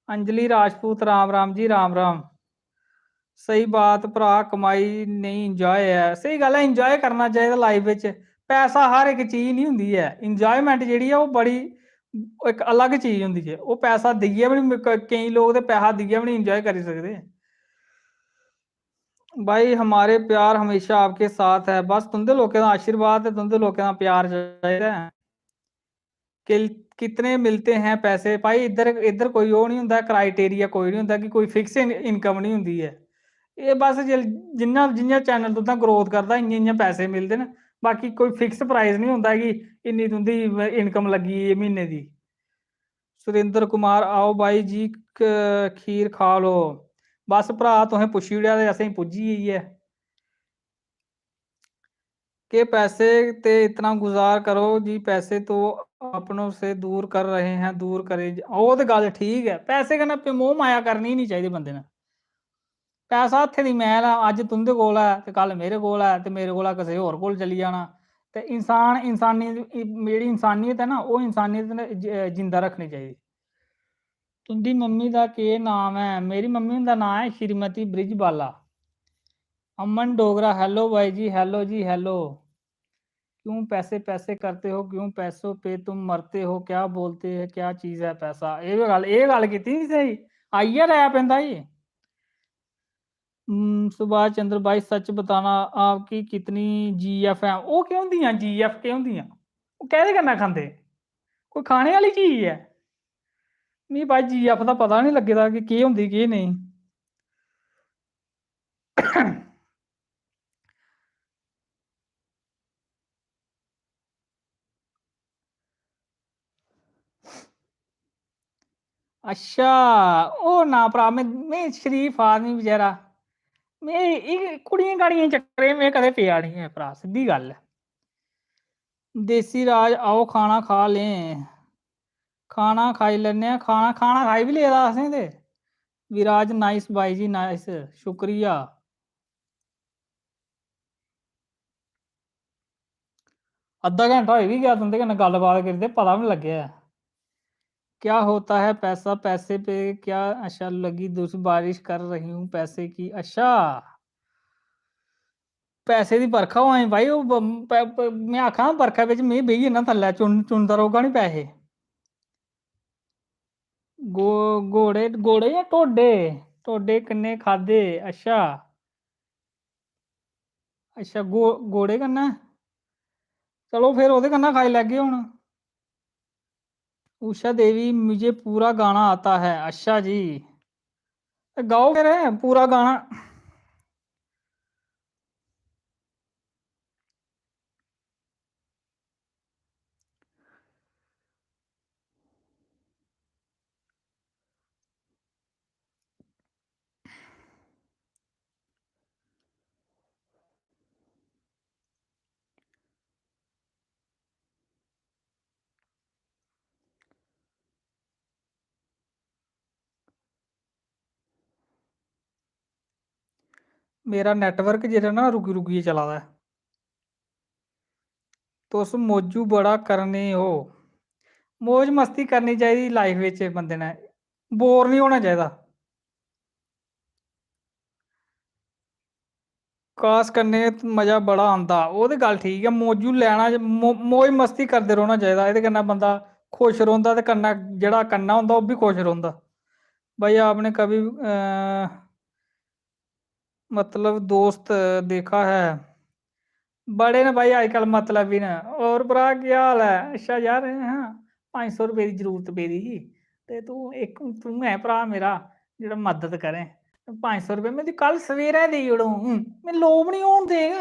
अंजलि राजपूत, राम राम जी, राम राम। स्हेई बात भ्रा, कमाई नेईं enjoy ऐ। स्हेई गल्ल ऐ, enjoy करना चाहिदा life बिच। पैसा हर इक चीज निं होंदी ऐ, enjoyment जेह्ड़ी ऐ ओह् बड़ी इक अलग चीज होंदी ऐ। ओह् पैसा देइयै बी निं, क-, केईं लोक ते पैसा देइयै बी निं enjoy करी सकदे। भाई, हमारे प्यार हमेशा आपके साथ है। बस तुं'दे लोकें दा आशीर्वाद ते तुं'दे लोकें दा प्यार चाहिदा ऐ। किल-, कितने मिलते हैं पैसे? भाई, इद्धर, इद्धर कोई ओह् निं होंदा, criteria कोई निं होंदा कि कोई fix in-, income निं होंदी ऐ। एह् बस जिल-, जिन्ना, जि'यां channel तुं'दा growth करदा, इ'यां, इ'यां पैसे मिलदे न। बाकी कोई fix price निं होंदा कि इन्नी तुं'दी income लग्गी गेई म्हीने दी। सुरेंद्र कुमार, आओ भाई जी, क-, खीर खा लो। बस भ्रा, तुसें पुच्छी ओड़ेआ ते असेंगी पुज्जी गेई ऐ। के पैसे ते इतना गुजार करो जी, पैसे तो अपनों से दूर कर रहे हैं, दूर करे ज-, ओह् ते गल्ल ठीक ऐ, पैसे कन्नै पे-, मोह् माया करनी निं चाहिदी बंदे ने। पैसा हत्थे दी मैल ऐ, अज्ज तुं'दे कोल ऐ ते कल मेरे कोल ऐ ते मेरे कोला कुसै होर कोल चली जाना। ते इंसान, इंसानी, जेह्ड़ी इंसानियत ऐ ना, ओह् इंसानियत ने ज-, जिंदा रक्खनी चाहिदी। तुं'दी मम्मी दा केह् नाम ऐ? मेरी मम्मी हुंदा नाम ऐ श्रीमती बृजबाला। अमन डोगरा, hello भाई जी, hello जी, hello। क्यों पैसे पैसे करते हो, क्यों पैसों पे तुम मरते हो, क्या बोलते हैं, क्या चीज़ है पैसा? एह् गल्ल, एह् गल्ल कीती नी स्हेई। आई गेआ rap इं'दा जी। हम्म, सुभाष चंद्र भाई, सच बताना, आपकी कितनी जीएफ है? ओह् केह् होंदियां, जीएफ केह् होंदियां? ओह् कैह्दे कन्नै खंदे? कोई खाने आह्ली चीज ऐ? मिगी भाई जीएफ दा पता निं लग्गे दा कि केह् होंदी, केह् नेईं। अच्छा, ओह् ना भ्रा, में, में शरीफ आदमी बचैरा, में एह् कुड़ियें काड़ियें चक्करें में कदें पेआ निं ऐ भ्रा, सिद्धी गल्ल ऐ। देसी राज, आओ खाना खा लें। खाना खाई लैन्ने आं, खाना, खाना खाई बी लेदा असें ते। विराज, nice भाई जी, nice, शुक्रिया। अद्धा घैंटा होई बी गेआ तुं'दे कन्नै गल्लबात करदे, पता बी निं लग्गेआ ऐ। क्या होता है पैसा, पैसे पे क्या? अच्छा, लगी दूसरी बारिश कर रही हूँ पैसे की। अच्छा, पैसे दी बरखा होआ दी भाई, ओह् ब-, प-, प-, में आक्खा ना, बरखा बिच में बेही जन्ना थल्लै, चुन-, चुनदा रौह्गा नी पैसे। गो-, गोड़े, गोड़े जां ढोडे? ढोडे किन्ने खाद्धे? अच्छा। अच्छा, गो-, गोड़े कन्नै? चलो, फिर ओह्दे कन्नै खाई लैगे हून। उषा देवी, मुझे पूरा गाना आता है। अच्छा जी, ते गाओ फिर पूरा गाना। मेरा network जेह्ड़ा ना रुकी रुकियै चला दा ऐ। तुस मौजू बड़ा करने ओ। मौज मस्ती करनी चाहिदी life बिच बंदे ने, bore निं होना चाहिदा। कास कन्नै मजा बड़ा आंदा, ओह् ते गल्ल ठीक ऐ। मौजू लैना, मौ-, मौज मस्ती करदे रौह्ना चाहिदा, एह्दे कन्नै बंदा खुश रौंह्दा ते कन्नै जेह्ड़ा कन्नै होंदा ओह् बी खुश रौंह्दा। भाई आपने कभी, अ, मतलब दोस्त देखा है? बड़े न भाई अजकल मतलबी न। और भ्राऽ केह् हाल ऐ? अच्छा यार, हां, पंज सौ रपेऽ दी जरूरत पेदी ही ते तूं इक, तूं गै भ्राऽ मेरा जेह्ड़ा मदद करें। पंज सौ रपेऽ में तुगी कल सवेरै देई ओड़ङ। हूं, में लोभ निं होन देङ।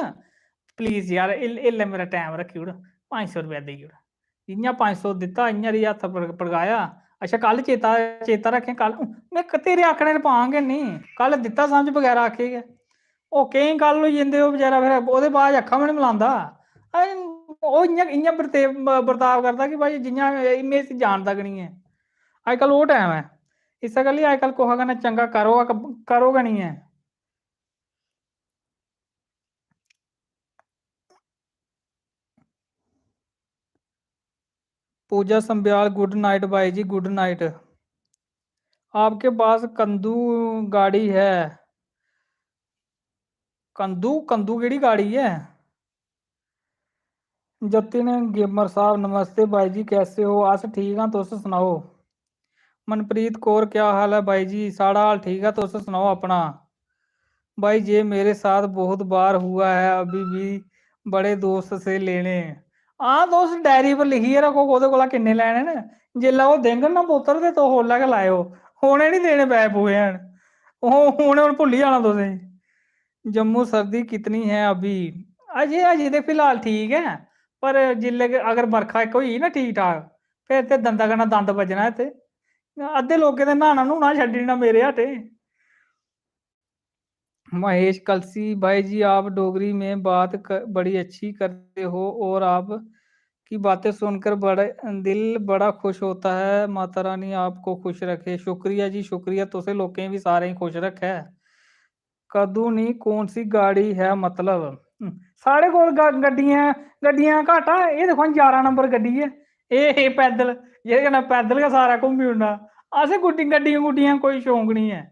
Please यार, इल-, इल्लै मेरा टैम रक्खी ओड़, पंज सौ रपेआ देई ओड़। जि'यां पंज सौ दित्ता, इ'यां गै हत्थ पड़-, पड़काया। अच्छा, कल चेता, चेता रक्खें, कल में क-, तेरे आखने पर पांग गै निं, कल दित्ता समझ बगैरा आखे गै। ओह् केईं गल्ल होई जंदे, ओह् बेचारा फिर ओह्दे बाद च अक्खां बी निं मलांदा। ऐ, ओह् इ'यां, इ'यां बरते-, ब-, बर्ताव करदा कि भाई जि'यां एह्, में इसी जानदा गै निं ऐ। अजकल ओह् टैम ऐ। इस्सै गल्ला अजकल कुसै कन्नै चंगा करो, करो गै निं ऐ। पूजा संब्याल, good night भाई जी, good night। आपके पास कंदू गाड़ी है? कंदू, कंदू केह्ड़ी गाड़ी ऐ? जतिन गेमर साहब, नमस्ते भाई जी, कैसे हो? अस ठीक आं, तुस सनाओ। मनप्रीत कौर, क्या हाल है भाई जी? साढ़ा हाल ठीक ऐ, तुस सनाओ अपना। भाई, ये मेरे साथ बहुत बार हुआ है, अभी भी बड़े दोस्त से लेने। हां, तुस डायरी पर लिखियै रक्खो, कोह्दे कोला किन्ने लैने न। जिसलै ओह् देङन ना पुत्तर, ते तुस उसलै गै लाएओ। उ'नें निं देने पैसे पूसे हैन। ओह्, उ'नें हून भुल्ली जाना तुसेंगी। जम्मू सर्दी कितनी है अभी? अजें, अजें ते फिलहाल ठीक ऐ, पर जिसलै कि अगर बरखा इक होई गेई ना ठीक ठाक, फिर ते दंदा कन्नै दंद बज्जना इत्थै। अद्धे लोकें ते न्हाना न्हूना छड्डी ओड़ना मेरे हटे। महेश कलसी, भाई जी, आप डोगरी में बात क-, बड़ी अच्छी करते हो और आप की बातें सुनकर बड़ा, दिल बड़ा खुश होता है। माता रानी आपको खुश रखे। शुक्रिया जी, शुक्रिया। तुसें लोकें बी सारें गी खुश रखे। कदू नी, कौन सी गाड़ी है मतलब? हम्म, साढ़े कोल ग-, गड्डियां, गड्डियां घट्ट आ। एह् दिक्खो हां, ञारां नंबर गड्डी ऐ। एह्, एह् पैदल, जेह्दे कन्नै पैदल गै सारा घूमी ओड़ना। असें गुड्डी-, गड्डियां गुड्डियां कोई शौंक निं ऐ।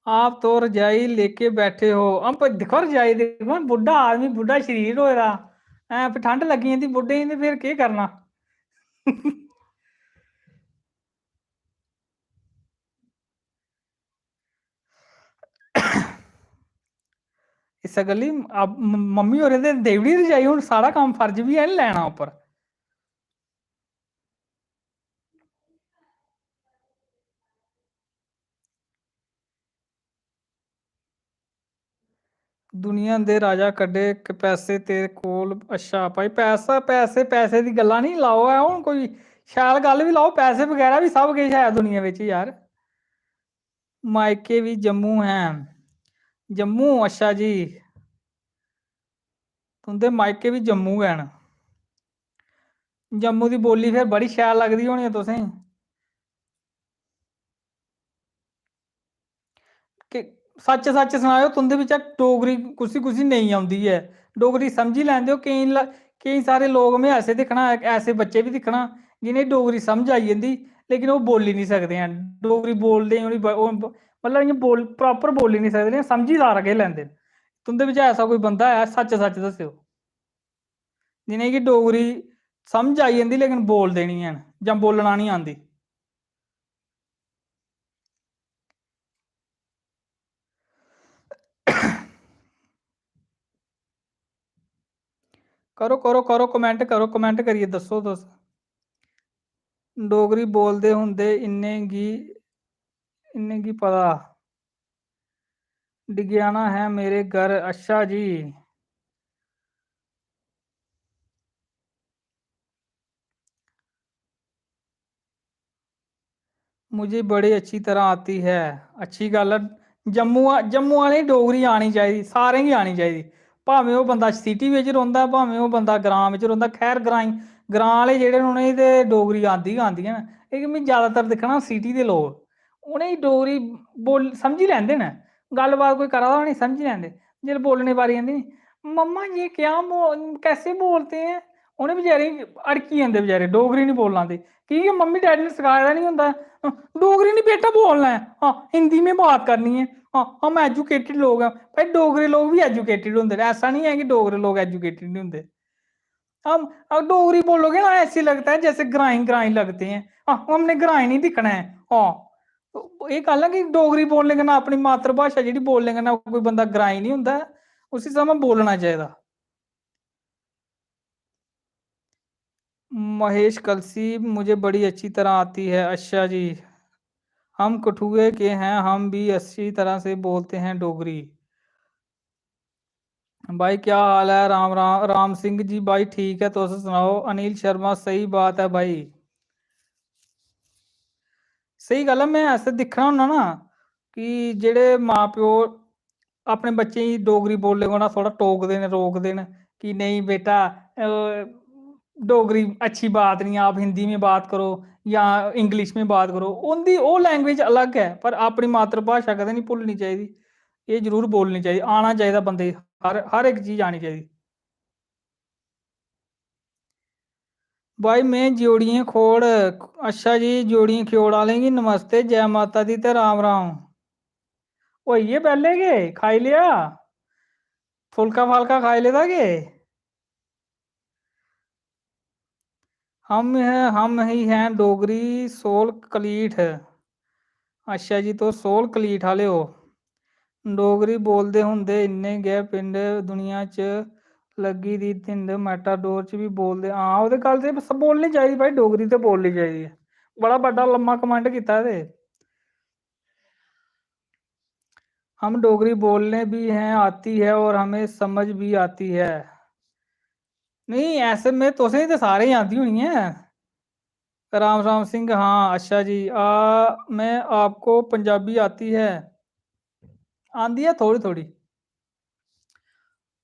आप तो रजाई लेके बैठे हो। हम प-, दिक्खो रजाई, दिक्खो हां, बुड्ढा आदमी, बुड्ढा शरीर होए दा। ऐं, फ्ही ठंड लग्गी जंदी बुड्ढें गी ते फिर केह् करना? इस्सै गल्ली अब म-, मम्मी होरें ते देई ओड़ी रजाई, हून साढ़ा कम्म फर्ज बी ऐ नी लैना उप्पर। दुनिया दे राजा कड्ढे, क-, पैसे तेरे कोल। अच्छा भाई, पैसा, पैसे, पैसे दी गल्लां निं लाओ ऐ। हून कोई शैल गल्ल बी लाओ, पैसे बगैरा बी सब किश ऐ दुनिया बिच यार। मायके बी जम्मू ऐ। जम्मू, अच्छा जी। तुं'दे मायके बी जम्मू गै न। जम्मू दी बोल्ली फिर बड़ी शैल लगदी होनी ऐ तुसेंगी। कि सच्च सच्च सनाएओ, तुं'दे बिच्चा डोगरी कुसी कुसी नेईं औंदी ऐ? डोगरी समझी लैंदे ओ? केईं ल-, केईं सारे लोक में ऐसे दिक्खना, ऐसे बच्चे बी दिक्खना जि'नेंगी डोगरी समझ आई जंदी, लेकिन ओह् बोल्ली निं सकदे हैन। डोगरी बोलदे उ'नेंगी ब-, ओह् ब-, मतलब इ'यां बोल-, proper बोल्ली निं सकदे, समझी सारा किश लैंदे न। तुं'दे बिच्चा ऐसा कोई बंदा ऐ, सच्च सच्च दस्सेओ, जि'नेंगी डोगरी समझ आई जंदी लेकिन बोलदे निं हैन जां बोलना निं आंदी। करो, करो, करो, comment करो, comment करियै दस्सो तुस। डोगरी बोलदे होंदे इन्ने गी, इन्ने गी पता। डिगियाना है मेरे घर। अच्छा जी। मुझे बड़ी अच्छी तरह आती है। अच्छी गल्ल ऐ। जम्मू आ-, जम्मू आह्लें गी डोगरी आनी चाहिदी, सारें गी आनी चाहिदी। भामें ओह् बंदा city बिच रौंह्दा, भामें ओह् बंदा ग्रांऽ बिच रौंह्दा। खैर, ग्राईं, ग्रांऽ आह्ले जेह्ड़े न, उ'नेंगी ते डोगरी आंदी गै आंदी ऐ ना। लेकिन में जैदातर दिक्खना city दे लोक, उ'नेंगी डोगरी बोल-, समझी लैंदे न, गल्लबात कोई करा दा होऐ निं, समझी लैंदे। जिसलै बोलने दी बारी आंदी निं, "मम्मा, ये क्या बो-, कैसे बोलते हैं?" उ'नें बचैरें गी अड़की जंदे बचैरे, डोगरी निं बोलन आंदी। की के मम्मी डैडी ने सखाए दा निं होंदा, "डोगरी निं बेटा बोलना है, हाँ, हिंदी में बात करनी है, हाँ, हम एजुकेटेड लोग हैं।" भाई, डोगरे लोग बी एजुकेटेड होंदे न, ऐसा निं ऐ कि डोगरे लोग एजुकेटेड निं होंदे। हम, अब डोगरी बोलोगे ना, ऐसे लगता है जैसे ग्राईं, ग्राईं लगते हैं। हाँ, हमने ग्राईं नहीं दिक्खना ऐ। हाँ, एह् गल्ल ऐ कि डोगरी बोलने कन्नै, अपनी मातृभाशा जेह्ड़ी बोलने कन्नै, कोई बंदा ग्राईं निं होंदा ऐ, उसी समां बोलना चाहिदा। महेश कलसी, मुझे बड़ी अच्छी तरह आती है। अच्छा जी, हम कठुए के हैं, हम भी अच्छी तरह से बोलते हैं डोगरी। भाई, क्या हाल ऐ? राम, राम, राम सिंह जी, भाई, ठीक ऐ, तुस सनाओ? अनिल शर्मा, स्हेई बात ऐ भाई, स्हेई गल्ल ऐ। में ऐसे दिक्खना होन्ना ना कि जेह्ड़े मां-प्यो अपने बच्चें गी डोगरी बोलने कोला थोह्ड़ा टोकदे न, रोकदे न कि "नेईं बेटा, अ, डोगरी अच्छी बात निं, आप हिंदी में बात करो या इंग्लिश में बात करो", उं'दी ओह् लैंग्वेज अलग ऐ, पर अपनी मातृभाशा कदें निं भुल्लनी चाहिदी। एह् जरूर बोलनी चाहिदी, आना चाहिदा बंदे गी, हर, हर इक चीज आनी चाहिदी। भाई, में ज्योड़ियें खोड़। अच्छा जी, ज्योड़ियें ख्योड़ आह्लें गी नमस्ते, जै माता दी ते राम राम। होई गे बेह्ले गै, खाई लेआ? फुल्का फालका खाई लेदा के? हम हैं, हम ही हैं डोगरी, सोल कलीठ। अच्छा जी, तुस सोल कलीठ आह्ले ओ। डोगरी बोलदे होंदे इन्ने गै पिंड दुनिया च लग्गी दी धिंड, मेटाडोर च बी बोलदे। हां, ओह्दे गल्ल ते बस बोलनी चाहिदी भाई, डोगरी ते बोलनी चाहिदी ऐ। बड़ा बड्डा लम्मा comment कीता ते। हम डोगरी बोलने भी हैं, आती है और हमें समझ भी आती है। नहीं, ऐसे में तुसें ते सारें गी आंदी होनी ऐ। राम राम सिंह, हाँ, अच्छा जी, आ, मैं आपको पंजाबी आती है? आंदी ऐ थोड़ी थोड़ी।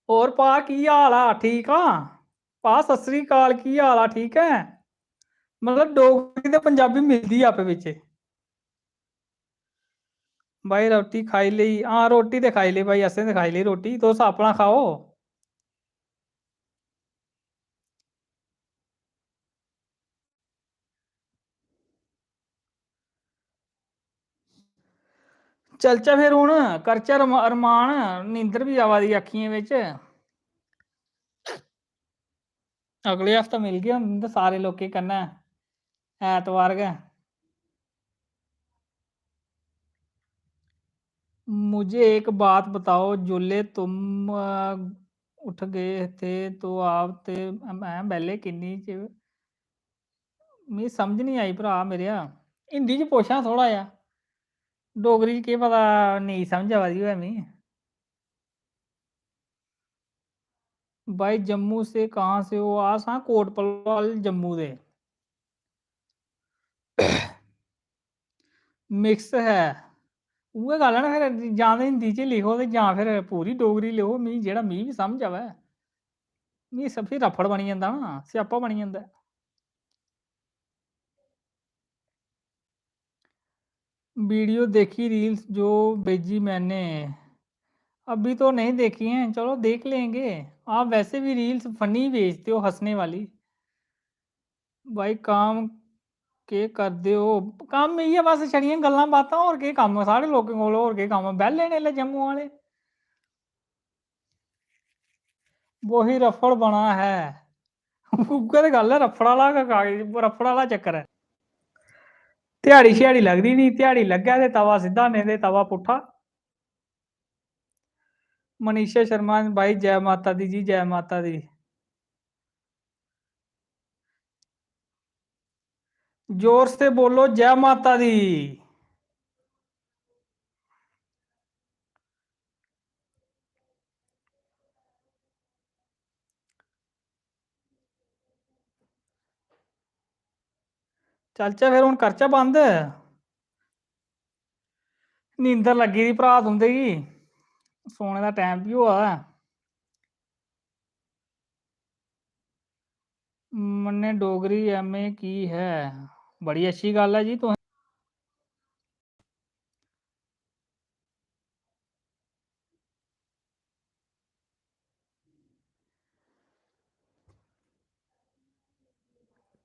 और भा, की हाल आ? ठीक आ? भा, सत श्री अकाल, की हाल आ? ठीक ऐ? मतलब, डोगरी ते पंजाबी मिलदी ऐ आपे बिच। भाई, रोटी खाई लेई? हां, रोटी ते खाई लेई भाई, असें ते खाई लेई रोटी, तुस अपना खाओ। चलचै फिर, हून करचै रमा-, रमान, नींदर बी आवा दी अक्खियें बिच। अगले हफ्ते मिलगे हून तुं'दे सारे लोकें कन्नै, ऐतवार गै। मुझे एक बात बताओ, जोल्ले तुम, अ, उठ गए थे तो आप ते, मैं बेल्ले किन्नी च, मिगी समझ निं आई भ्राऽ मेरेआ। हिंदी च पुच्छां थोह्ड़ा जेहा, डोगरी च केह् पता नेईं समझ आवा दी होऐ मिगी। भाई, जम्मू से कहाँ से हो? अस आं कोट भलवाल, जम्मू दे। मिक्स है। उ'ऐ गल्ल ऐ ना, फिर जां ते हिंदी च लिखो ते जां फिर पूरी डोगरी लिखो, मिगी जेह्ड़ा मिगी बी समझ आवै। मिगी सब, फ्ही रफड़ बनी जंदा ना, स्यापा बनी जंदा ऐ। वीडियो देखी, रील्स जो भेजी मैंने, अभी तो नहीं देखी हैं, चलो देख लेंगे। आप वैसे भी रील्स फनी भेजते हो, हंसने वाली। भाई, काम केह् करदे ओ? कम्म इ'यै बस, छड़ियां गल्लां बातां, होर केह् कम्म? साढ़े लोकें कोल होर केह् कम्म? बेह्ले न इसलै जम्मू आह्ले। वही रफड़ बना है। उ'ऐ ते गल्ल ऐ, रफड़ आह्ला गै कागज, रफड़ आह्ला चक्कर ऐ। ध्याड़ी श्याड़ी लगदी निं, ध्याड़ी लग्गै ते तवा सिद्धा, नेईं ते तवा पुट्ठा। मनीषा शर्मा, भाई, जै माता दी जी, जै माता दी। जोर से बोलो, जय माता दी। चलचै फिर, हून करचै बंद। नींदर लग्गी दी भ्राऽ तुं'दे गी, सोने दा टैम बी होआ दा ऐ। मन्ने डोगरी M A की है? बड़ी अच्छी गल्ल ऐ जी, तुसें।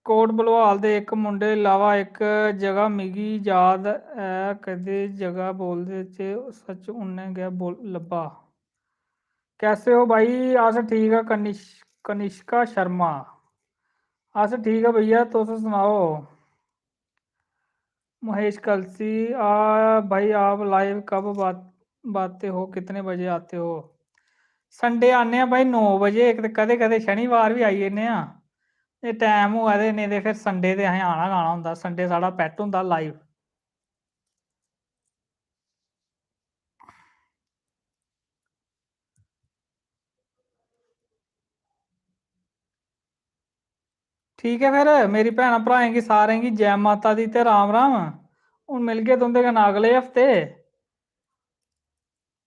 कोट भलवाल दे इक मुंडे इलावा इक जगह मिगी याद ऐ, कदे जगह बोलदे च सच उन्ने गै बोल-, लब्भा। कैसे हो भाई? अस ठीक ऐ। कनिश-, कनिष्का शर्मा, अस ठीक ऐ भैया, तुस सनाओ? महेश कलसी, आ भाई, आप लाइव कब बात-, बाते हो, कितने बजे आते हो? संडे आने आं भाई, नौ बजे। इक ते कदें-कदें शनिवार बी आई जन्ने आं, ते टैम होऐ ते, नेईं ते फिर संडे ते असें आना गै आना होंदा। संडे साढ़ा पैट होंदा लाइव। ठीक ऐ, फिर मेरी भैनां भ्राएं गी, सारें गी जै माता दी ते राम राम। हून मिलगे तुं'दे कन्नै अगले हफ्ते।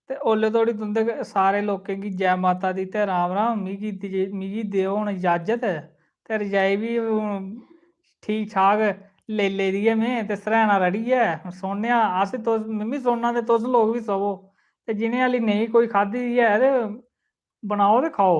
ते ओल्ले धोड़ी तुं'दे क-, सारे लोकें गी जै माता दी ते राम राम। मिगी दे-, मिगी देओ हून इजाजत। ते रजाई बी हून ठीक ठाक लेई लेदी ऐ में, ते सरैना रड़ी ऐ। हून सौन्ने आं अस, तुस, में बी सौन्ना ते तुस लोक बी सवो। ते जि'नें हाली नेईं कोई खाद्धी दी ऐ ते बनाओ ते खाओ।